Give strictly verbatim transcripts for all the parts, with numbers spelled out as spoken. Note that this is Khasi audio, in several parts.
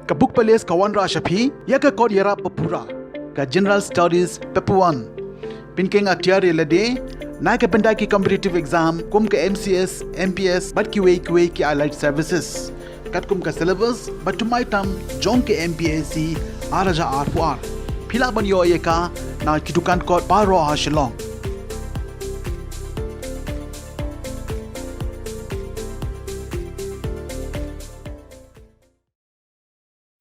Ka Book Palace ka wanrah sha phi ïa ka kot ïarap ba pura, ka General Studies Paper One. Pynkheiñ atiar ïa lade na ka bynta ki competitive exam kum ka M C S, M P S bad kiwei kiwei ki allied services. Katkum ka syllabus bad thymmai tam jong ka M P S C ar hajar arphew ar. Phi lah ban ïoh ïa ka na ki dukan kot baroh ha Shillong.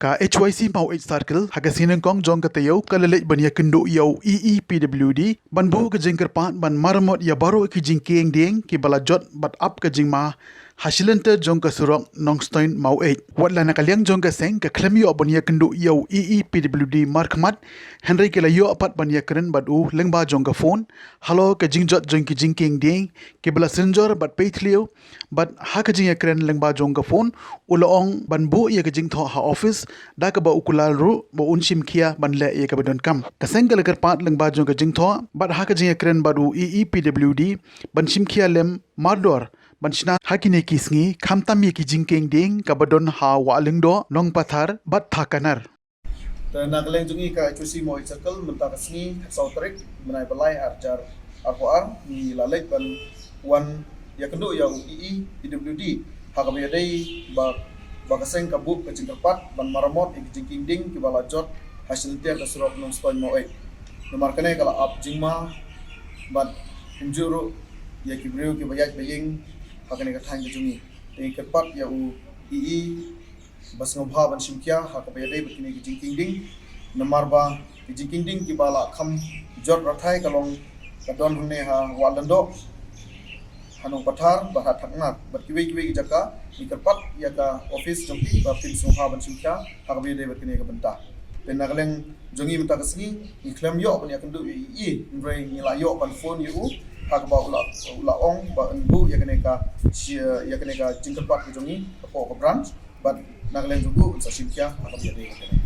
Ka H Y C Maweit Circle ha ka sngi nyngkong jong ka taïew ka la leit ban ïakynduh ïa u E E P W D ban buh ka jingkyrpad ban maramot ïa baroh ki jingkieng dieng kiba la jot bad ap ka jingma ha shilynter jong ka surok Nongstoiñ Maweit. Wat la na ka liang jong ka seng ka khlem ïoh ban ïakynduh ïa u E E P W D markhmat, hynrei ki la ïoh pat ban ïakren bad u lyngba jong ka phone halor ka jingjot jong ki jingkieng dieng kiba la synjor bad pei thliew. Bad ha ka jingïakren lyngba jong ka phone u la ong ban buh ïa ka jingthoh ha office da kaba u kular ruh ba un shim khia ban leh ïa kaba donkam. Ka seng ka la kyrpad lyngba jong ka jingthoh bad ha ka jingïakren bad u E E P W D ban shim khia lem mardor ban shna ha kine ki sngi, khamtam ïa ki jingkieng dieng kaba don ha Wah Lyngdoh, Nongpathar bad Thakanar. Te na ka liang jong ngi ka H Y C Maweit Circle mynta ka sngi khatsaw tarik bnai ba lai ar hajar arphew ar ngi la leit ban wan ïakynduh ïa u E E P W D ha kaba ïadei ba, ba ka seng ka buh ka jingkyrpad ban maramot ïa ki jingkieng dieng kiba la jot ha shilynter ka surok Nongstoiñ Maweit. Namar kane ka la ap jingma bad kumjuh ruh ïa ki briew kiba ïaid ba ïeng ha kane ka thaiñ ka jong ngi. Te ngi kyrpad ïa u E E ba sngewbha ban shim khia ha kaba ïadei bad kine ki jingkieng dieng. Namar ba ki jingkieng dieng kiba la kham jot rathai ka long ka don hangne ha Wah Lyngdoh, ha Nongpathar bad ha Thakanar bad kiwei kiwei ki jaka. Ngi kyrpad ïa ka office jong phi ba phin sngewbha ban shim khia ha kaba ïadei bad kane ka bynta. Te na ka liang jong ngi mynta ka sngi ngi khlem ïoh ban ïakynduh ïa u E E, hynrei ngi la ïoh ban phone ïa u ha kaba u la, u la ong ba un buh ïa kane ka, ïa kane ka jingkyrpad ka jong ngi hapoh ka branch. Bad na ka liang jong u un sa shim khia ha kaba ïadei bad kane.